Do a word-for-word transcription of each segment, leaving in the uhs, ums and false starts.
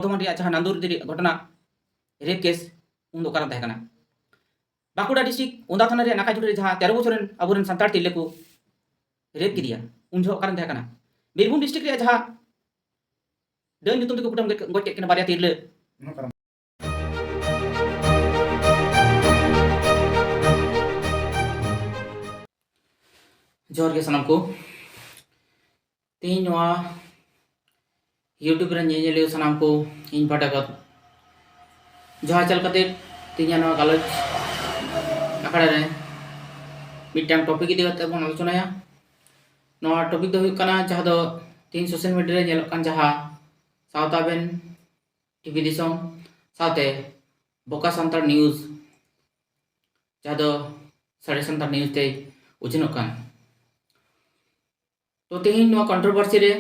ᱵᱚᱨᱫᱷᱚᱢᱟᱱ ᱨᱮᱭᱟᱜ ᱡᱟᱦᱟᱸ ᱱᱟᱱᱫᱩᱨ ᱤᱫᱤ ᱨᱮᱭᱟᱜ ᱜᱷᱚᱴᱚᱱᱟ, ᱨᱮᱯ ᱠᱮᱥ, ᱩᱱ ᱫᱚ ᱚᱠᱟᱨᱮᱢ ᱛᱟᱦᱮᱸ ᱠᱟᱱᱟ? ᱵᱟᱸᱠᱩᱲᱟ ᱰᱤᱥᱴᱨᱤᱠᱴ ᱚᱸᱫᱟ ᱛᱷᱟᱱᱟ ᱨᱮᱭᱟᱜ ᱱᱟᱠᱟᱡᱷᱩᱲᱤ ᱨᱮ ᱡᱟᱦᱟᱸ ᱛᱮᱨᱚ ᱵᱚᱪᱷᱚᱨ ᱨᱮᱱ ᱟᱵᱚᱨᱮᱱ ᱥᱟᱱᱛᱟᱲ ᱛᱤᱨᱞᱟᱹ ᱠᱚ ᱨᱮᱯ ᱠᱮᱫᱮᱭᱟ, ᱩᱱ ᱡᱚᱦᱚᱜ ᱚᱠᱟᱨᱮᱢ ᱛᱟᱦᱮᱸ ᱠᱟᱱᱟ? ᱵᱤᱨᱵᱷᱩᱢ ᱰᱤᱥᱴᱨᱤᱠᱴ ᱨᱮᱭᱟᱜ ᱡᱟᱦᱟᱸ ᱰᱟᱹᱱ ᱧᱩᱛᱩᱢ ᱛᱮᱠᱚ ᱠᱩᱴᱟᱹᱢ ᱜᱚᱡ ᱠᱮᱫ ᱠᱤᱱᱟ ᱵᱟᱨᱭᱟ ᱛᱤᱨᱞᱟᱹ, ᱡᱚᱦᱟᱨ ᱜᱮ ᱥᱟᱱᱟᱢ ᱠᱚ᱾ ᱛᱮᱦᱮᱧ ᱱᱚᱣᱟ YouTube ᱨᱮ ᱧᱮᱧᱮᱞᱤᱭᱟᱹ ᱥᱟᱱᱟᱢ ᱠᱚ, ᱤᱧ ᱯᱟᱦᱴᱟ ᱠᱷᱚᱱ ᱡᱚᱦᱟᱨ ᱪᱟᱞ ᱠᱟᱛᱮ, ᱛᱮᱦᱮᱧᱟᱜ ᱱᱚᱣᱟ ᱜᱟᱞᱚᱪ ᱟᱠᱷᱲᱟ ᱨᱮ ᱢᱤᱫᱴᱟᱝ ᱴᱚᱯᱤᱠ ᱤᱫᱤ ᱠᱟᱛᱮ ᱵᱚᱱ ᱟᱞᱳᱪᱚᱱᱟᱭᱟ᱾ ᱱᱚᱣᱟ ᱴᱚᱯᱤᱠ ᱫᱚ ᱦᱩᱭᱩᱜ ᱠᱟᱱᱟ ᱡᱟᱦᱟᱸ ᱫᱚ ᱛᱮᱦᱮᱧ ᱥᱳᱥᱟᱞ ᱢᱤᱰᱤᱭᱟ ᱨᱮ ᱧᱮᱞᱚᱜ ᱠᱟᱱ ᱡᱟᱦᱟᱸ ᱥᱟᱶᱛᱟ ᱟᱵᱮᱱ ᱴᱤᱵᱷᱤ ᱫᱤᱥᱚᱢ ᱥᱟᱶᱛᱮ ᱵᱚᱠᱟ ᱥᱟᱱᱛᱟᱲ ᱱᱤᱭᱩᱡᱽ, ᱡᱟᱦᱟᱸ ᱫᱚ ᱥᱟᱹᱨᱤ ᱥᱟᱱᱛᱟᱲ ᱱᱤᱭᱩᱡᱽ ᱛᱮ ᱩᱪᱷᱟᱹᱱᱚᱜ ᱠᱟᱱ᱾ ᱛᱚ ᱛᱮᱦᱮᱧ ᱱᱚᱣᱟ ᱠᱚᱱᱴᱨᱳᱵᱷᱟᱨᱥᱤ ᱨᱮ,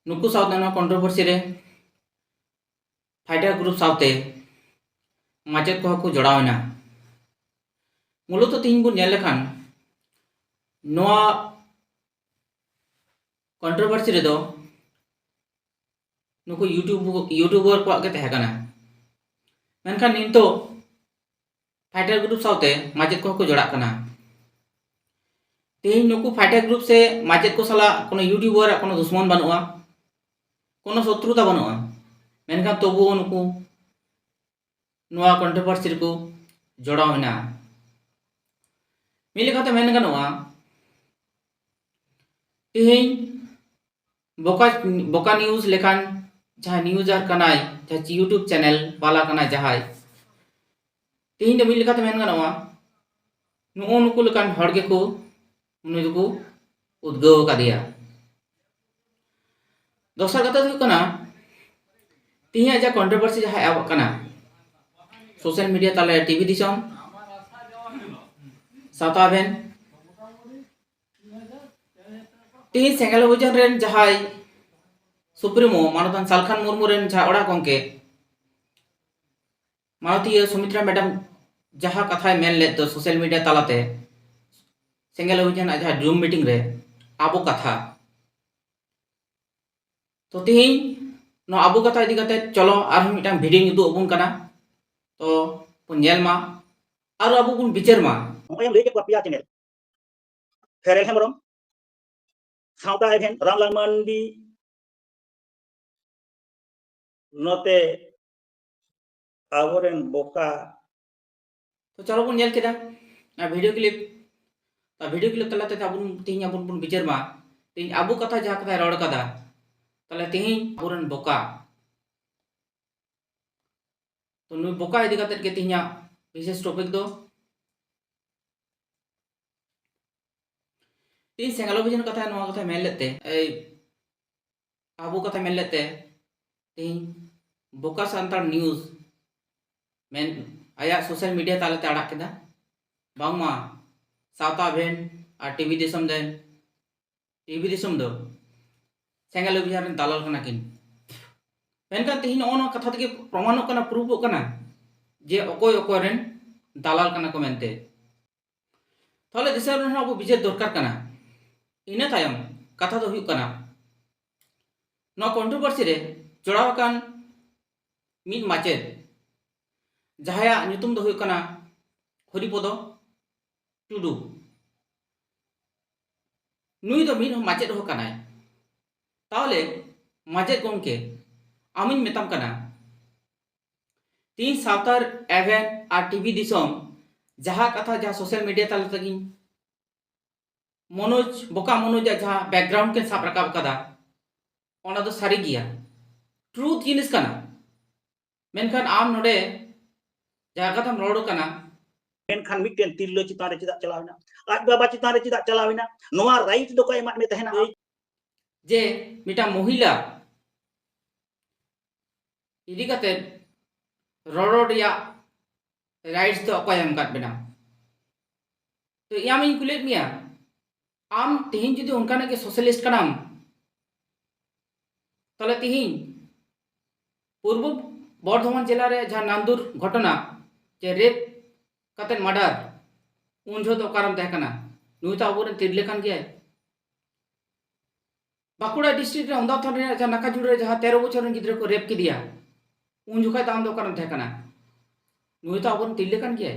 ᱱᱩᱠᱩ ᱥᱟᱶᱛᱮ ᱱᱚᱣᱟ ᱠᱚᱱᱴᱨᱳᱵᱷᱟᱨᱥᱤ ᱨᱮ ᱯᱷᱟᱭᱴᱟᱨ ᱜᱨᱩᱯ ᱥᱟᱶᱛᱮ ᱢᱟᱪᱮᱫ ᱠᱚᱦᱚᱸ ᱠᱚ ᱡᱚᱲᱟᱣ ᱮᱱᱟ᱾ ᱢᱩᱞᱚᱛᱚ ᱛᱮᱦᱮᱧ ᱵᱚᱱ ᱧᱮᱞ ᱞᱮᱠᱷᱟᱱ, ᱱᱚᱣᱟ ᱠᱚᱱᱴᱨᱳᱵᱷᱟᱨᱥᱤ ᱨᱮᱫᱚ ᱱᱩᱠᱩ YouTube ᱤᱭᱩᱴᱩᱵᱟᱨ ᱠᱚᱣᱟᱜ ᱜᱮ ᱛᱟᱦᱮᱸ ᱠᱟᱱᱟ᱾ ᱢᱮᱱᱠᱷᱟᱱ ᱱᱤᱛᱚᱜ ᱯᱷᱟᱭᱴᱟᱨ ᱜᱨᱩᱯ ᱥᱟᱶᱛᱮ ᱢᱟᱪᱮᱫ ᱠᱚᱦᱚᱸ ᱠᱚ ᱡᱚᱲᱟᱜ ᱠᱟᱱᱟ᱾ ᱛᱮᱦᱮᱧ ᱱᱩᱠᱩ ᱯᱷᱟᱭᱴᱟᱨ ᱜᱨᱩᱯ ᱥᱮ ᱢᱟᱪᱮᱫ ᱠᱚ ᱥᱟᱞᱟᱜ ᱠᱳᱱᱳ ᱤᱭᱩᱴᱩᱵᱟᱨᱟᱜ ᱠᱳᱱᱳ ᱫᱩᱥᱢᱚᱱ ᱵᱟᱹᱱᱩᱜᱼᱟ, ᱠᱳᱱᱳ ᱥᱚᱛᱨᱩᱛᱟ ᱵᱟᱹᱱᱩᱜᱼᱟ᱾ ᱢᱮᱱᱠᱷᱟᱱ ᱛᱚᱵᱩᱣᱳ ᱱᱩᱠᱩ ᱱᱚᱣᱟ ᱠᱚᱱᱴᱨᱳᱵᱷᱟᱨᱥᱤ ᱨᱮᱠᱚ ᱡᱚᱲᱟᱣ ᱮᱱᱟ᱾ ᱢᱤᱫ ᱞᱮᱠᱟᱛᱮ ᱢᱮᱱ ᱜᱟᱱᱚᱜᱼᱟ, ᱛᱮᱦᱮᱧ ᱵᱚᱠᱟ, ᱵᱚᱠᱟ ᱱᱤᱭᱩᱡᱽ ᱞᱮᱠᱟᱱ ᱡᱟᱦᱟᱸᱭ ᱱᱤᱭᱩᱡᱟᱨ ᱠᱟᱱᱟᱭ, ᱡᱟᱦᱟᱸᱭ YouTube ᱪᱮᱱᱮᱞ ᱵᱟᱞᱟ ᱠᱟᱱᱟᱭ ᱡᱟᱦᱟᱸᱭ, ᱛᱮᱦᱮᱧ ᱫᱚ ᱢᱤᱫ ᱞᱮᱠᱟᱛᱮ ᱢᱮᱱ ᱜᱟᱱᱚᱜᱼᱟ, ᱱᱩᱜᱼᱩ ᱱᱩᱠᱩ ᱞᱮᱠᱟᱱ ᱦᱚᱲ ᱜᱮᱠᱚ ᱩᱱᱤ ᱫᱚᱠᱚ ᱩᱫᱽᱜᱟᱹᱣ ᱟᱠᱟᱫᱮᱭᱟ᱾ ᱫᱚᱥᱟᱨ ᱠᱟᱛᱷᱟ ᱫᱚ ᱦᱩᱭᱩᱜ ᱠᱟᱱᱟ, ᱛᱮᱦᱮᱧᱟᱜ ᱡᱟᱦᱟᱸ ᱠᱚᱱᱴᱨᱳᱵᱷᱟᱨᱥᱤ ᱡᱟᱦᱟᱸ ᱮᱦᱚᱵ ᱠᱟᱱᱟ ᱥᱳᱥᱟᱞ ᱢᱤᱰᱤᱭᱟ ᱛᱟᱞᱟᱨᱮ, ᱴᱤᱵᱷᱤ ᱫᱤᱥᱚᱢ, ᱥᱟᱶᱛᱟ ᱟᱵᱮᱱ, ᱛᱮᱦᱮᱧ ᱥᱮᱸᱜᱮᱞ ᱚᱵᱷᱤᱡᱟᱱ ᱨᱮᱱ ᱡᱟᱦᱟᱸᱭ ᱥᱩᱯᱨᱤᱢᱳ ᱢᱟᱱᱚᱛᱟᱱ ᱥᱟᱞᱠᱷᱟᱱ ᱢᱩᱨᱢᱩ ᱨᱮᱱ ᱡᱟᱦᱟᱸ ᱚᱲᱟᱜ ᱜᱚᱢᱠᱮ ᱢᱟᱱᱚᱛᱤᱭᱟᱹ ᱥᱩᱢᱤᱛᱨᱟ ᱢᱮᱰᱟᱢ ᱡᱟᱦᱟᱸ ᱠᱟᱛᱷᱟᱭ ᱢᱮᱱ ᱞᱮᱫ ᱫᱚ ᱥᱳᱥᱟᱞ ᱢᱤᱰᱤᱭᱟ ᱛᱟᱞᱟᱛᱮ, ᱥᱮᱸᱜᱮᱞ ᱚᱵᱷᱤᱡᱟᱱ ᱟᱜ ᱡᱟᱦᱟᱸ ᱡᱩᱢ ᱢᱤᱴᱤᱝ ᱨᱮ ᱟᱵᱚ ᱠᱟᱛᱷᱟ, ᱛᱚ ᱛᱤᱦᱤᱧ ᱱᱚᱣᱟ ᱟᱵᱚ ᱠᱟᱛᱷᱟ ᱤᱫᱤ ᱠᱟᱛᱮ ᱪᱚᱞᱚ ᱟᱨᱦᱚᱸ ᱢᱤᱫᱴᱟᱝ ᱵᱷᱤᱰᱤᱭᱳᱧ ᱩᱫᱩᱜ ᱟᱵᱚᱱ ᱠᱟᱱᱟ᱾ ᱛᱚ ᱵᱚᱱ ᱧᱮᱞ ᱢᱟ ᱟᱨ ᱟᱵᱚ ᱵᱚᱱ ᱵᱤᱪᱟᱹᱨ ᱢᱟ᱾ ᱱᱚᱜᱼᱚᱭ ᱮᱢ ᱞᱟᱹᱭ ᱠᱮᱫ ᱠᱚᱣᱟ ᱯᱮᱭᱟ ᱪᱮᱱᱮᱞ, ᱯᱷᱮᱨᱮᱞ ᱦᱮᱢᱵᱨᱚᱢ, ᱥᱟᱶᱛᱟ ᱮᱵᱷᱮᱱ, ᱨᱟᱢᱞᱟᱞ ᱢᱟᱱᱰᱤ, ᱱᱚᱛᱮ ᱟᱵᱚᱨᱮᱱ ᱵᱚᱠᱟ᱾ ᱛᱚ ᱪᱚᱞᱚ ᱵᱚᱱ ᱧᱮᱞ ᱠᱮᱫᱟ ᱚᱱᱟ ᱵᱷᱤᱰᱤᱭᱳ ᱠᱞᱤᱯ᱾ ᱛᱚ ᱵᱷᱤᱰᱤᱭᱳ ᱠᱞᱤᱯ ᱛᱟᱞᱟ ᱛᱮ ᱟᱵᱚ ᱛᱮᱦᱤᱧ ᱟᱵᱚ ᱵᱚᱱ ᱵᱤᱪᱟᱹᱨ ᱢᱟ, ᱛᱮᱦᱤᱧ ᱟᱵᱚ ᱠᱟᱛᱷᱟ ᱡᱟᱦᱟᱸ ᱠᱟᱛᱷᱟᱭ ᱨᱚᱲ ᱠᱟᱫᱟ, ᱛᱟᱦᱞᱮ ᱛᱮᱦᱤᱧ ᱟᱵᱚᱨᱮᱱ ᱵᱚᱠᱟ, ᱛᱚ ᱱᱩᱭ ᱵᱚᱠᱟ ᱤᱫᱤ ᱠᱟᱛᱮᱫ ᱜᱮ ᱛᱮᱦᱮᱧᱟᱜ ᱵᱤᱥᱮᱥ ᱴᱚᱯᱤᱠ ᱫᱚ᱾ ᱛᱮᱦᱮᱧ ᱥᱮᱸᱜᱟᱞ ᱚᱵᱷᱤᱡᱟᱱ ᱠᱟᱛᱷᱟ, ᱱᱚᱣᱟ ᱠᱟᱛᱷᱟᱭ ᱢᱮᱱ ᱞᱮᱫ ᱛᱮ, ᱮᱭ ᱟᱵᱚ ᱠᱟᱛᱷᱟ ᱢᱮᱱ ᱞᱮᱫ ᱛᱮ, ᱛᱮᱦᱮᱧ ᱵᱚᱠᱟ ᱥᱟᱱᱛᱟᱲ ᱱᱤᱭᱩᱡᱽ ᱢᱮᱱ ᱟᱭᱟᱜ ᱥᱳᱥᱟᱞ ᱢᱤᱰᱤᱭᱟ ᱛᱟᱞᱟᱛᱮ ᱟᱲᱟᱜ ᱠᱮᱫᱟ, ᱵᱟᱝᱢᱟ ᱥᱟᱶᱛᱟ ᱮᱵᱷᱮᱱ ᱟᱨ ᱴᱤᱵᱷᱤ ᱫᱤᱥᱚᱢ ᱫᱮᱱ, ᱴᱤᱵᱷᱤ ᱫᱤᱥᱚᱢ ᱫᱚ ᱥᱮᱸᱜᱮᱞ ᱚᱵᱷᱤᱡᱟᱱ ᱨᱮᱱ ᱫᱟᱞᱟᱞ ᱠᱟᱱᱟ ᱠᱤᱱ᱾ ᱢᱮᱱᱠᱷᱟᱱ ᱛᱮᱦᱮᱧ ᱱᱚᱜᱼᱚ ᱱᱚᱣᱟ ᱠᱟᱛᱷᱟ ᱛᱮᱜᱮ ᱯᱨᱚᱢᱟᱱᱚᱜ ᱠᱟᱱᱟ, ᱯᱨᱩᱯᱷᱚᱜ ᱠᱟᱱᱟ ᱡᱮ ᱚᱠᱚᱭ ᱚᱠᱚᱭ ᱨᱮᱱ ᱫᱟᱞᱟᱞ ᱠᱟᱱᱟ ᱠᱚ ᱢᱮᱱᱛᱮ᱾ ᱛᱟᱦᱚᱞᱮ ᱫᱤᱥᱚᱢ ᱨᱮᱱ ᱦᱚᱸ ᱟᱵᱚ ᱵᱤᱪᱟᱹᱨ ᱫᱚᱨᱠᱟᱨ ᱠᱟᱱᱟ᱾ ᱤᱱᱟᱹ ᱛᱟᱭᱚᱢ ᱠᱟᱛᱷᱟ ᱫᱚ ᱦᱩᱭᱩᱜ ᱠᱟᱱᱟ, ᱱᱚᱣᱟ ᱠᱚᱱᱴᱨᱳᱵᱷᱟᱨᱥᱤ ᱨᱮ ᱡᱚᱲᱟᱣ ᱟᱠᱟᱱ ᱢᱤᱫ ᱢᱟᱪᱮᱫ, ᱡᱟᱦᱟᱸᱭᱟᱜ ᱧᱩᱛᱩᱢ ᱫᱚ ᱦᱩᱭᱩᱜ ᱠᱟᱱᱟ ᱦᱚᱨᱤᱯᱚᱫᱚ ᱴᱩᱰᱩ, ᱱᱩᱭ ᱫᱚ ᱢᱤᱫ ᱦᱚᱲ ᱢᱟᱪᱮᱫ ᱦᱚᱸ ᱠᱟᱱᱟᱭ᱾ ᱛᱟᱦᱚᱞᱮ ᱢᱟᱪᱮᱫ ᱜᱚᱢᱠᱮ, ᱟᱢᱤᱧ ᱢᱮᱛᱟᱢ ᱠᱟᱱᱟ, ᱛᱤᱦᱤᱧ ᱥᱟᱶᱛᱟ ᱮᱵᱷᱮᱱ ᱟᱨ ᱴᱤᱵᱷᱤ ᱫᱤᱥᱚᱢ ᱡᱟᱦᱟᱸ ᱠᱟᱛᱷᱟ, ᱡᱟᱦᱟᱸ ᱥᱳᱥᱟᱞ ᱢᱤᱰᱤᱭᱟ ᱛᱟᱞᱟ ᱛᱮᱜᱮᱧ ᱢᱚᱱᱳᱡᱽ, ᱵᱚᱠᱟ ᱢᱚᱱᱳᱡᱽ ᱟᱜ ᱡᱟᱦᱟᱸ ᱵᱮᱠᱜᱨᱟᱣᱩᱱᱰ ᱠᱤᱱ ᱥᱟᱵ ᱨᱟᱠᱟᱵ ᱟᱠᱟᱫᱟ, ᱚᱱᱟ ᱫᱚ ᱥᱟᱹᱨᱤ ᱜᱮᱭᱟ, ᱴᱨᱩᱛᱷ ᱡᱤᱱᱤᱥ ᱠᱟᱱᱟ᱾ ᱢᱮᱱᱠᱷᱟᱱ ᱟᱢ ᱱᱚᱰᱮ ᱡᱟᱦᱟᱸ ᱠᱟᱛᱷᱟᱢ ᱨᱚᱲ ᱠᱟᱱᱟ, ᱢᱮᱱᱠᱷᱟᱱ ᱢᱤᱫᱴᱮᱱ ᱛᱤᱨᱞᱟᱹ ᱪᱮᱛᱟᱱ ᱨᱮ ᱪᱮᱫᱟᱜ ᱪᱟᱞᱟᱣ ᱮᱱᱟ? ᱟᱡ ᱵᱟᱵᱟ ᱪᱮᱛᱟᱱ ᱨᱮ ᱪᱮᱫᱟᱜ ᱪᱟᱞᱟᱣ ᱮᱱᱟ? ᱱᱚᱣᱟ ᱨᱟᱭᱤᱴ ᱫᱚ ᱚᱠᱚᱭ ᱮᱢᱟᱫ ᱢᱮ ᱛᱟᱦᱮᱱᱟ? ᱡᱮ ᱢᱤᱫᱴᱟᱝ ᱢᱚᱦᱤᱞᱟ ᱤᱫᱤ ᱠᱟᱛᱮ ᱨᱚᱲ ᱨᱮᱭᱟᱜ ᱨᱟᱭᱤᱴᱥ ᱫᱚ ᱚᱠᱚᱭ ᱮᱢ ᱟᱠᱟᱫ ᱵᱮᱱᱟ? ᱛᱚ ᱤᱧ ᱟᱢᱤᱧ ᱠᱩᱞᱤᱭᱮᱫ ᱢᱮᱭᱟ, ᱟᱢ ᱛᱮᱦᱮᱧ ᱡᱩᱫᱤ ᱚᱱᱠᱟᱱᱟᱜ ᱜᱮ ᱥᱳᱥᱟᱞᱤᱥᱴ ᱠᱟᱱᱟᱢ, ᱛᱟᱦᱚᱞᱮ ᱛᱮᱦᱮᱧ ᱯᱩᱨᱵᱚ ᱵᱚᱨᱫᱷᱚᱢᱟᱱ ᱡᱮᱞᱟ ᱨᱮ ᱡᱟᱦᱟᱸ ᱱᱟᱱᱫᱩᱨ ᱜᱷᱚᱴᱚᱱᱟ, ᱡᱮ ᱨᱮᱯ ᱠᱟᱛᱮ ᱢᱟᱨᱰᱟᱨ, ᱩᱱ ᱡᱚᱦᱚᱜ ᱫᱚ ᱚᱠᱟᱨᱮᱢ ᱛᱟᱦᱮᱸ ᱠᱟᱱᱟ? ᱱᱩᱭ ᱛᱚ ᱟᱵᱚᱨᱮᱱ ᱛᱤᱨᱞᱟᱹ ᱠᱟᱱ ᱜᱮᱭᱟᱭ᱾ ᱵᱟᱸᱠᱩᱲᱟ ᱰᱤᱥᱴᱨᱤᱠᱴ ᱨᱮ ᱚᱱᱫᱟ ᱛᱷᱟᱱᱟ ᱨᱮᱭᱟᱜ ᱡᱟᱦᱟᱸ ᱱᱟᱠᱟᱡᱩᱲ ᱨᱮ ᱡᱟᱦᱟᱸ ᱛᱮᱨᱚ ᱵᱚᱪᱷᱚᱨ ᱨᱮᱱ ᱜᱤᱫᱽᱨᱟᱹ ᱠᱚ ᱨᱮᱯ ᱠᱮᱫᱮᱭᱟ, ᱩᱱ ᱡᱚᱠᱷᱟᱡ ᱫᱚ ᱟᱢ ᱫᱚ ᱚᱠᱟᱨᱮᱢ ᱛᱟᱦᱮᱸ ᱠᱟᱱᱟ? ᱱᱩᱭ ᱛᱚ ᱟᱵᱚᱨᱮᱱ ᱛᱤᱨᱞᱟᱹ ᱠᱟᱱ ᱜᱮᱭᱟᱭ᱾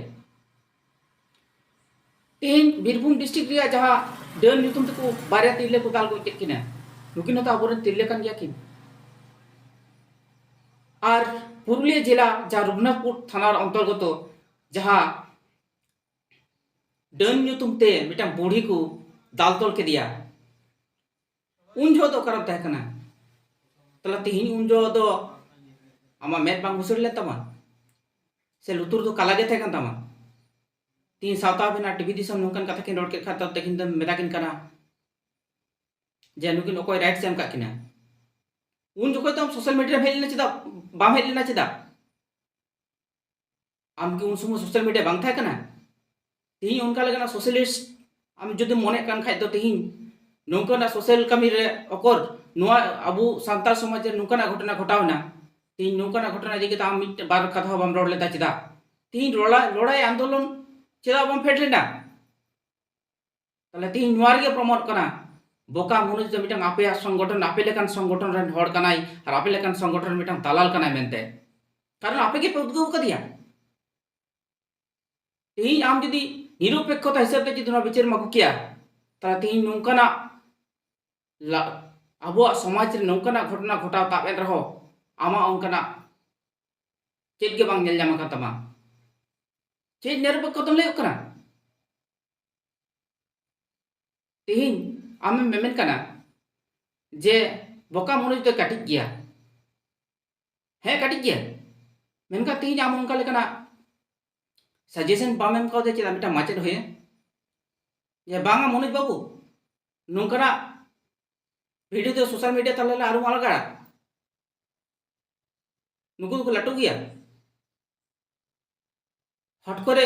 ᱛᱮᱦᱮᱧ ᱵᱤᱨᱵᱷᱩᱢ ᱰᱤᱥᱴᱨᱤᱠᱴ ᱨᱮᱭᱟᱜ ᱡᱟᱦᱟᱸ ᱰᱟᱹᱱ ᱧᱩᱛᱩᱢ ᱛᱮᱠᱚ ᱵᱟᱨᱭᱟ ᱛᱤᱨᱞᱟᱹ ᱠᱚ ᱫᱟᱞ ᱜᱚᱡ ᱠᱮᱫ ᱠᱤᱱᱟ, ᱱᱩᱠᱤᱱ ᱦᱚᱸᱛᱚ ᱟᱵᱚᱨᱮᱱ ᱛᱤᱨᱞᱟᱹ ᱠᱟᱱ ᱜᱮᱭᱟ ᱠᱤᱱ᱾ ᱟᱨ ᱯᱩᱨᱩᱞᱤᱭᱟᱹ ᱡᱮᱞᱟ ᱡᱟᱦᱟᱸ ᱨᱚᱜᱷᱩᱱᱟᱛᱷᱯᱩᱨ ᱛᱷᱟᱱᱟ ᱚᱱᱛᱚᱨᱜᱚᱛᱚ ᱡᱟᱦᱟᱸ ᱰᱟᱹᱱ ᱧᱩᱛᱩᱢ ᱛᱮ ᱢᱤᱫᱴᱟᱝ ᱵᱩᱲᱦᱤ ᱠᱚ ᱫᱟᱞ ᱛᱚᱞ ᱠᱮᱫᱮᱭᱟ, ᱩᱱ ᱡᱚᱦᱚᱜ ᱫᱚ ᱚᱠᱟᱨᱮᱢ ᱛᱟᱦᱮᱸ ᱠᱟᱱᱟ? ᱛᱟᱦᱞᱮ ᱛᱮᱦᱮᱧ ᱩᱱ ᱡᱚᱦᱚᱜ ᱫᱚ ᱟᱢᱟᱜ ᱢᱮᱫ ᱵᱟᱝ ᱵᱩᱥᱟᱹᱲ ᱞᱮᱱ ᱛᱟᱢᱟ? ᱥᱮ ᱞᱩᱛᱩᱨ ᱫᱚ ᱠᱟᱞᱟ ᱜᱮ ᱛᱟᱦᱮᱸ ᱠᱟᱱ ᱛᱟᱢᱟ? ᱛᱮᱦᱮᱧ ᱥᱟᱶᱛᱟ ᱵᱮᱱᱟ ᱴᱤᱵᱷᱤ ᱫᱤᱥᱚᱢ ᱱᱚᱝᱠᱟᱱ ᱠᱟᱛᱷᱟ ᱠᱤᱱ ᱨᱚᱲ ᱠᱮᱫ ᱠᱷᱟᱱ ᱫᱚ ᱛᱮᱦᱮᱧ ᱫᱚᱢ ᱢᱮᱛᱟ ᱠᱤᱱ ᱠᱟᱱᱟ ᱡᱮ ᱱᱩᱠᱤᱱ ᱚᱠᱚᱭ ᱨᱟᱭᱤᱴᱥ ᱮ ᱮᱢ ᱠᱟᱜ ᱠᱤᱱᱟ? ᱩᱱ ᱡᱚᱠᱷᱚᱡ ᱫᱚ ᱟᱢ ᱥᱳᱥᱟᱞ ᱢᱤᱰᱤᱭᱟ ᱨᱮᱢ ᱦᱮᱡ ᱞᱮᱱᱟ ᱪᱮᱫᱟᱜ? ᱵᱟᱢ ᱦᱮᱡ ᱞᱮᱱᱟ ᱪᱮᱫᱟᱜ? ᱟᱢ ᱠᱤ ᱩᱱ ᱥᱚᱢᱚᱭ ᱥᱳᱥᱟᱞ ᱢᱤᱰᱤᱭᱟ ᱵᱟᱝ ᱛᱟᱦᱮᱸ ᱠᱟᱱᱟ? ᱛᱮᱦᱮᱧ ᱚᱱᱠᱟ ᱞᱮᱠᱟᱱᱟᱜ ᱥᱳᱥᱟᱞᱤᱥᱴ ᱟᱢ ᱡᱩᱫᱤᱢ ᱢᱚᱱᱮᱜ ᱠᱟᱱ ᱠᱷᱟᱡ ᱫᱚ ᱛᱮᱦᱮᱧ ᱱᱚᱝᱠᱟᱱᱟᱜ ᱥᱳᱥᱟᱞ ᱠᱟᱹᱢᱤ ᱨᱮ ᱚᱠᱚᱨ ᱱᱚᱣᱟ ᱟᱵᱚ ᱥᱟᱱᱛᱟᱲ ᱥᱚᱢᱟᱡᱽ ᱨᱮ ᱱᱚᱝᱠᱟᱱᱟᱜ ᱜᱷᱚᱴᱚᱱᱟ ᱜᱷᱚᱴᱟᱣ ᱮᱱᱟ, ᱛᱮᱦᱮᱧ ᱱᱚᱝᱠᱟᱱᱟᱜ ᱜᱷᱚᱴᱚᱱᱟ ᱤᱫᱤ ᱠᱟᱛᱮ ᱟᱢ ᱢᱤᱫ ᱵᱟᱨ ᱠᱟᱛᱷᱟ ᱦᱚᱸ ᱵᱟᱢ ᱨᱚᱲ ᱞᱮᱫᱟ ᱪᱮᱫᱟᱜ? ᱛᱮᱦᱮᱧ ᱞᱚᱲᱟᱭ ᱞᱚᱲᱟᱭ ᱟᱱᱫᱳᱞᱚᱱ ᱪᱮᱫᱟᱜ ᱵᱟᱢ ᱯᱷᱮᱰ ᱞᱮᱱᱟ? ᱛᱟᱦᱞᱮ ᱛᱮᱦᱮᱧ ᱱᱚᱣᱟ ᱨᱮᱜᱮ ᱯᱨᱚᱢᱟᱱᱚᱜ ᱠᱟᱱᱟ, ᱵᱚᱠᱟ ᱢᱚᱱᱳᱡᱽ ᱫᱚ ᱢᱤᱫᱴᱟᱝ ᱟᱯᱮᱭᱟᱜ ᱥᱚᱝᱜᱚᱴᱷᱚᱱ, ᱟᱯᱮ ᱞᱮᱠᱟᱱ ᱥᱚᱝᱜᱚᱴᱷᱚᱱ ᱨᱮᱱ ᱦᱚᱲ ᱠᱟᱱᱟᱭ ᱟᱨ ᱟᱯᱮ ᱞᱮᱠᱟᱱ ᱥᱚᱝᱜᱚᱴᱷᱚᱱ ᱨᱮᱱ ᱢᱤᱫᱴᱟᱝ ᱫᱟᱞᱟᱞ ᱠᱟᱱᱟᱭ ᱢᱮᱱᱛᱮ᱾ ᱠᱟᱨᱚᱱ ᱟᱯᱮ ᱜᱮᱯᱮ ᱩᱫᱽᱜᱟᱹᱣ ᱠᱟᱫᱮᱭᱟ᱾ ᱛᱮᱦᱮᱧ ᱟᱢ ᱡᱩᱫᱤ ᱱᱤᱨᱚᱯᱮᱠᱠᱷᱚᱛᱟ ᱦᱤᱥᱟᱹᱵ ᱛᱮ ᱡᱩᱫᱤ ᱱᱚᱣᱟ ᱵᱤᱪᱟᱹᱨ ᱮᱢ ᱟᱹᱜᱩ ᱠᱮᱭᱟ, ᱛᱟᱦᱞᱮ ᱛᱮᱦᱮᱧ ᱱᱚᱝᱠᱟᱱᱟᱜ ᱞᱟ- ᱟᱵᱚᱣᱟᱜ ᱥᱚᱢᱟᱡᱽ ᱨᱮ ᱱᱚᱝᱠᱟᱱᱟᱜ ᱜᱷᱚᱴᱚᱱᱟ ᱜᱷᱚᱴᱟᱣ ᱛᱟᱵ ᱮᱱ ᱨᱮᱦᱚᱸ ᱟᱢᱟᱜ ᱚᱱᱠᱟᱱᱟᱜ ᱪᱮᱫ ᱜᱮ ᱵᱟᱝ ᱧᱮᱞ ᱧᱟᱢ ᱟᱠᱟᱱ ᱛᱟᱢᱟ᱾ ᱪᱮᱫ ᱱᱤᱨᱚᱯᱮᱠᱠᱷᱚᱛᱟᱢ ᱞᱟᱹᱭᱚᱜ ᱠᱟᱱᱟ? ᱛᱮᱦᱮᱧ ᱟᱢᱮᱢ ᱢᱮᱢᱮᱱ ᱠᱟᱱᱟ ᱡᱮ ᱵᱚᱠᱟ ᱢᱚᱱᱳᱡᱽ ᱫᱚ ᱠᱟᱹᱴᱤᱡ ᱜᱮᱭᱟ᱾ ᱦᱮᱸ, ᱠᱟᱹᱴᱤᱡ ᱜᱮᱭᱟ, ᱢᱮᱱᱠᱷᱟᱱ ᱛᱮᱦᱮᱧ ᱟᱢ ᱚᱱᱠᱟ ᱞᱮᱠᱟᱱᱟᱜ ᱥᱟᱡᱮᱥᱚᱱ ᱵᱟᱢ ᱮᱢ ᱠᱟᱣᱫᱮᱭᱟ ᱪᱮᱫᱟᱜ ᱢᱤᱫᱴᱟᱝ ᱢᱟᱪᱮᱫ ᱦᱩᱭᱮ? ᱡᱮ ᱵᱟᱝᱟ ᱢᱚᱱᱳᱡᱽ ᱵᱟᱹᱵᱩ, ᱱᱚᱝᱠᱟᱱᱟᱜ ᱵᱷᱤᱰᱤᱭᱳ ᱫᱚ ᱥᱳᱥᱟᱞ ᱢᱤᱰᱤᱭᱟ ᱛᱟᱞᱟ ᱨᱮ ᱟᱞᱚᱢ ᱟᱲᱟᱜᱟ᱾ ᱱᱩᱠᱩ ᱫᱚᱠᱚ ᱞᱟᱹᱴᱩ ᱜᱮᱭᱟ᱾ ᱦᱚᱴ ᱠᱚᱨᱮ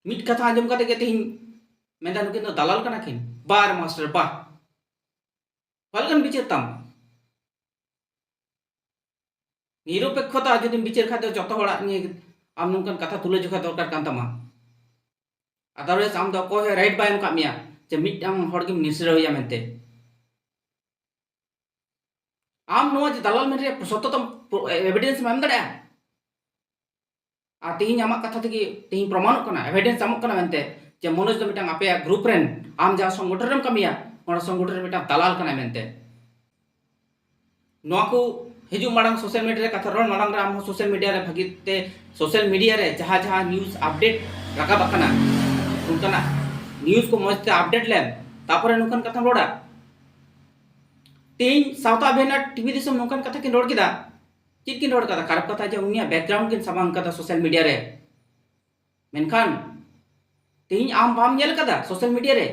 ᱢᱤᱫ ᱠᱟᱛᱷᱟ ᱟᱸᱡᱚᱢ ᱠᱟᱛᱮ ᱜᱮ ᱛᱮᱦᱮᱧ ᱢᱮᱱᱫᱟ ᱱᱩᱠᱤᱱ ᱫᱚ ᱫᱟᱞᱟᱞ ᱠᱟᱱᱟ ᱠᱤᱱ᱾ ᱵᱟᱨ ᱢᱟᱥᱴᱟᱨ ᱵᱟ, ᱚᱠᱟ ᱞᱮᱠᱟᱱ ᱵᱤᱪᱟᱹᱨ ᱛᱟᱢ? ᱱᱤᱨᱚᱯᱮᱠᱠᱷᱚᱛᱟ ᱡᱩᱫᱤᱢ ᱵᱤᱪᱟᱹᱨ ᱠᱷᱟᱡ ᱫᱚ ᱡᱚᱛᱚ ᱦᱚᱲᱟᱜ ᱱᱤᱭᱟᱹ ᱟᱢ ᱱᱚᱝᱠᱟᱱ ᱠᱟᱛᱷᱟ ᱛᱩᱞᱟᱹ ᱡᱚᱠᱷᱟ ᱫᱚᱨᱠᱟᱨ ᱠᱟᱱ ᱛᱟᱢᱟ᱾ ᱟᱫᱟᱨᱣᱟᱭᱤᱡ ᱟᱢ ᱫᱚ ᱚᱠᱚᱭ ᱦᱚᱸ ᱨᱟᱭᱤᱴ ᱵᱟᱭ ᱮᱢ ᱠᱟᱜ ᱢᱮᱭᱟ᱾ ᱡᱮ ᱢᱤᱫᱴᱟᱝ ᱦᱚᱲ ᱜᱮᱢ ᱱᱤᱥᱲᱟᱹᱣᱮᱭᱟ ᱢᱮᱱᱛᱮ᱾ ᱟᱢ ᱱᱚᱣᱟ ᱡᱮ ᱫᱟᱞᱟᱞ ᱢᱮᱱ ᱨᱮᱭᱟᱜ ᱥᱚᱛᱚᱛᱚᱢ ᱯᱨᱚ-, ᱮ-, evidence ᱮᱢ ᱮᱢ ᱫᱟᱲᱮᱭᱟᱜᱼᱟ? ᱟᱨ ᱛᱮᱦᱮᱧ ᱟᱢᱟᱜ ᱠᱟᱛᱷᱟ ᱛᱮᱜᱮ ᱛᱮᱦᱮᱧ ᱯᱨᱚᱢᱟᱱᱚᱜ ᱠᱟᱱᱟ, evidence ᱧᱟᱢᱚᱜ ᱠᱟᱱᱟ ᱢᱮᱱᱛᱮ, ᱡᱮ ᱢᱚᱱᱳᱡᱽ ᱫᱚ ᱢᱤᱫᱴᱟᱝ ᱟᱯᱮᱭᱟᱜ group ᱨᱮᱱ, ᱟᱢ ᱡᱟᱦᱟᱸ ᱥᱚᱝᱜᱚᱴᱷᱚᱱ ᱨᱮᱢ ᱠᱟᱹᱢᱤᱭᱟ, ᱚᱱᱟ ᱥᱚᱝᱜᱚᱴᱷᱚᱱ ᱨᱮ ᱢᱤᱫᱴᱟᱝ ᱫᱟᱞᱟᱞ ᱠᱟᱱᱟᱭ ᱢᱮᱱᱛᱮ᱾ ᱱᱚᱣᱟ ᱠᱚ ᱦᱤᱡᱩᱜ ᱢᱟᱲᱟᱝ, social media ᱨᱮ ᱠᱟᱛᱷᱟ ᱨᱚᱲ ᱢᱟᱲᱟᱝ ᱨᱮ ᱟᱢ ᱦᱚᱸ social media ᱨᱮ ᱵᱷᱟᱹᱜᱤ ᱛᱮ, social media ᱨᱮ ᱡᱟᱦᱟᱸ ᱡᱟᱦᱟᱸ news update ᱨᱟᱠᱟᱵ ᱟᱠᱟᱱᱟ, ᱚᱱᱠᱟᱱᱟᱜ news ᱠᱚ ᱢᱚᱸᱡᱽ ᱛᱮ update ᱞᱮᱢ, ᱛᱟᱯᱚᱨᱮ ᱱᱚᱝᱠᱟᱱ ᱠᱟᱛᱷᱟᱢ ᱨᱚᱲᱟ᱾ ᱛᱮᱦᱮᱧ ᱥᱟᱶᱛᱟ ᱟᱵᱷᱤᱭᱟᱱ ᱟᱨ ᱴᱤᱵᱷᱤ ᱫᱤᱥᱚᱢ ᱱᱚᱝᱠᱟᱱ ᱠᱟᱛᱷᱟ ᱠᱤᱱ ᱨᱚᱲ ᱠᱮᱫᱟ᱾ ᱪᱮᱫ ᱠᱤᱱ ᱨᱚᱲ ᱠᱟᱫᱟ? ᱠᱷᱟᱨᱟᱯ ᱠᱟᱛᱷᱟ, ᱡᱮ ᱩᱱᱤᱭᱟᱜ background ᱠᱤᱱ ᱥᱟᱢᱟᱝ ᱠᱟᱫᱟ social media ᱨᱮ᱾ ᱢᱮᱱᱠᱷᱟᱱ ᱛᱮᱦᱮᱧ ᱟᱢ ᱵᱟᱢ ᱧᱮᱞ ᱠᱟᱫᱟ social media ᱨᱮ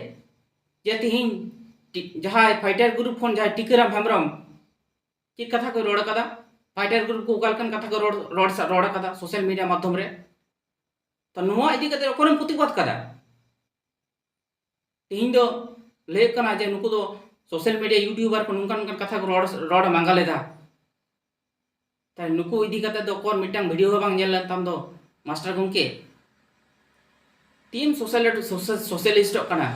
ᱡᱮ ᱛᱮᱦᱮᱧ ᱴᱤ-, ᱡᱟᱦᱟᱸᱭ fighter group ᱠᱷᱚᱱ ᱡᱟᱦᱟᱸᱭ ᱴᱤᱠᱟᱹᱨᱟᱢ ᱦᱮᱢᱵᱨᱚᱢ ᱪᱮᱫ ᱠᱟᱛᱷᱟ ᱠᱚ ᱨᱚᱲ ᱠᱟᱫᱟ, fighter group ᱠᱚ ᱚᱠᱟ ᱞᱮᱠᱟᱱ ᱠᱟᱛᱷᱟ ᱠᱚ ᱨᱚᱲ, ᱨᱚᱲ ᱥᱟ-, ᱨᱚᱲ ᱠᱟᱫᱟ social media ᱢᱟᱫᱽᱫᱷᱚᱢ ᱨᱮ? ᱛᱚ ᱱᱚᱣᱟ ᱤᱫᱤ ᱠᱟᱛᱮ ᱚᱠᱚᱭᱮᱢ ᱯᱨᱚᱛᱤᱵᱟᱫ ᱠᱟᱫᱟ? ᱛᱮᱦᱮᱧ ᱫᱚ ᱞᱟᱹᱭᱚᱜ ᱠᱟᱱᱟ ᱡᱮ ᱱᱩᱠᱩ ᱫᱚ social media YouTuber ᱠᱚ ᱱᱚᱝᱠᱟᱱ ᱱᱚᱝᱠᱟᱱ ᱠᱟᱛᱷᱟ ᱠᱚ ᱨᱚᱲ, ᱨᱚᱲ ᱢᱟᱸᱜᱟ ᱞᱮᱫᱟ᱾ ᱛᱟᱦᱞᱮ ᱱᱩᱠᱩ ᱤᱫᱤ ᱠᱟᱛᱮ ᱫᱚ ᱚᱠᱚᱨ ᱢᱤᱫᱴᱟᱝ video ᱦᱚᱸ ᱵᱟᱝ ᱧᱮᱞ ᱞᱮᱱ ᱛᱟᱢ ᱫᱚ, ᱢᱟᱥᱴᱟᱨ ᱜᱚᱢᱠᱮ? ᱛᱤᱱ social, social, socialistᱚᱜ ᱠᱟᱱᱟ?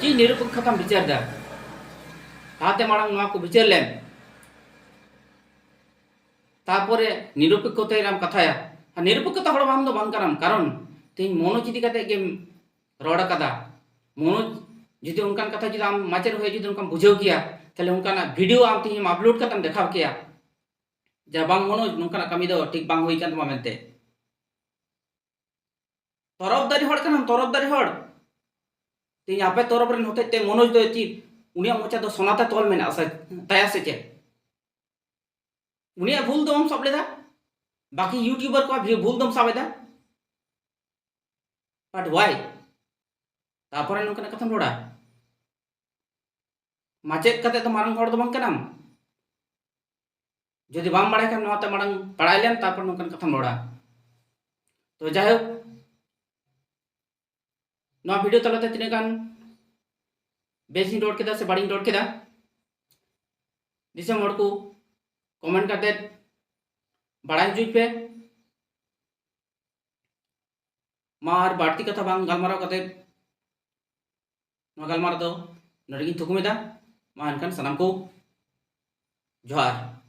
ᱪᱮᱫ ᱱᱤᱨᱚᱯᱮᱠᱠᱷᱚᱛᱟᱢ ᱵᱤᱪᱟᱹᱨ ᱫᱟ? ᱞᱟᱦᱟᱛᱮ ᱢᱟᱲᱟᱝ ᱱᱚᱣᱟ ᱠᱚ ᱵᱤᱪᱟᱹᱨ ᱞᱮᱢ, ᱛᱟᱯᱚᱨᱮ ᱱᱤᱨᱚᱯᱮᱠᱠᱷᱚᱛᱟ ᱨᱮᱢ ᱠᱟᱛᱷᱟᱭᱟ᱾ ᱟᱨ ᱱᱤᱨᱚᱯᱮᱠᱠᱷᱚᱛᱟ ᱦᱚᱲ ᱟᱢ ᱫᱚ ᱵᱟᱝ ᱠᱟᱱᱟᱢ, ᱠᱟᱨᱚᱱ ᱛᱮᱦᱮᱧ ᱢᱚᱱᱳᱡᱽ ᱤᱫᱤ ᱠᱟᱛᱮ ᱜᱮᱢ ᱨᱚᱲ ᱟᱠᱟᱫᱟ᱾ ᱢᱚᱱᱳᱡᱽ ᱡᱩᱫᱤ ᱚᱱᱠᱟᱱ ᱠᱟᱛᱷᱟ ᱡᱩᱫᱤ ᱟᱢ ᱢᱟᱪᱮᱫ ᱦᱚᱭ ᱡᱩᱫᱤ ᱚᱱᱠᱟᱢ ᱵᱩᱡᱷᱟᱹᱣ ᱠᱮᱭᱟ, ᱛᱟᱦᱞᱮ ᱚᱱᱠᱟᱱᱟᱜ video ᱟᱢ ᱛᱮᱦᱮᱧ upload ᱠᱟᱛᱮᱢ ᱫᱮᱠᱷᱟᱣ ᱠᱮᱭᱟ, ᱡᱮ ᱵᱟᱝ ᱢᱚᱱᱳᱡᱽ, ᱱᱚᱝᱠᱟᱱᱟᱜ ᱠᱟᱹᱢᱤ ᱫᱚ ᱴᱷᱤᱠ ᱵᱟᱝ ᱦᱩᱭ ᱠᱟᱱ ᱛᱟᱢᱟ ᱢᱮᱱᱛᱮ᱾ ᱛᱚᱨᱚᱯᱫᱟᱨᱤ ᱦᱚᱲ ᱠᱟᱱᱟᱢ, ᱛᱚᱨᱚᱯᱫᱟᱨᱤ ᱦᱚᱲ᱾ ᱛᱮᱦᱮᱧ ᱟᱯᱮ ᱛᱚᱨᱚᱯ ᱨᱮᱱ ᱦᱚᱛᱮᱡ ᱛᱮ ᱢᱚᱱᱳᱡᱽ ᱫᱚ ᱪᱮᱫ ᱩᱱᱤᱭᱟᱜ ᱢᱚᱪᱟ ᱫᱚ ᱥᱚᱱᱟᱛᱮ ᱛᱚᱞ ᱢᱮᱱᱟᱜᱼᱟ ᱥᱮ, ᱛᱟᱭᱟ ᱥᱮ ᱪᱮᱫ? ᱩᱱᱤᱭᱟᱜ ᱵᱷᱩᱞ ᱫᱚ ᱵᱟᱢ ᱥᱟᱵ ᱞᱮᱫᱟ, ᱵᱟᱠᱤ YouTuber ᱠᱚᱣᱟᱜ ᱵᱷᱤ-, ᱵᱷᱩᱞ ᱫᱚᱢ ᱥᱟᱵ ᱮᱫᱟ᱾ But why? ᱛᱟᱯᱚᱨᱮ ᱱᱚᱝᱠᱟᱱᱟᱜ ᱠᱟᱛᱷᱟᱢ ᱨᱚᱲᱟ? ᱢᱟᱪᱮᱫ ᱠᱟᱛᱮ ᱫᱚ ᱢᱟᱨᱟᱝ ᱦᱚᱲ ᱫᱚ ᱵᱟᱝ ᱠᱟᱱᱟᱢ᱾ ᱡᱩᱫᱤ ᱵᱟᱢ ᱵᱟᱲᱟᱭ ᱠᱷᱟᱱ ᱱᱚᱣᱟ ᱛᱮ ᱢᱟᱲᱟᱝ ᱵᱟᱲᱟᱭ ᱞᱮᱢ, ᱛᱟᱨᱯᱚᱨ ᱱᱚᱝᱠᱟᱱ ᱠᱟᱛᱷᱟᱢ ᱨᱚᱲᱟ᱾ ᱛᱚ ᱡᱟᱭᱦᱳᱠ, ᱱᱚᱣᱟ video ᱛᱟᱞᱟᱛᱮ ᱛᱤᱱᱟᱹᱜ ᱜᱟᱱ ᱵᱮᱥᱤᱧ ᱨᱚᱲ ᱠᱮᱫᱟ ᱥᱮ ᱵᱟᱹᱲᱤᱡ ᱤᱧ ᱨᱚᱲ ᱠᱮᱫᱟ, ᱫᱤᱥᱚᱢ ᱦᱚᱲ ᱠᱚ comment ᱠᱟᱛᱮ ᱵᱟᱲᱟᱭ ᱦᱚᱪᱚᱧ ᱯᱮ᱾ ᱢᱟ ᱟᱨ ᱵᱟᱹᱲᱛᱤ ᱠᱟᱛᱷᱟ ᱵᱟᱝ ᱜᱟᱞᱢᱟᱨᱟᱣ ᱠᱟᱛᱮ ᱱᱚᱣᱟ ᱜᱟᱞᱢᱟᱨᱟᱣ ᱫᱚ ᱱᱚᱰᱮ ᱜᱤᱧ ᱛᱷᱩᱠᱩᱢ ᱮᱫᱟ᱾ ᱢᱟ ᱮᱱᱠᱷᱟᱱ ᱥᱟᱱᱟᱢ ᱠᱚ ᱡᱚᱦᱟᱨ᱾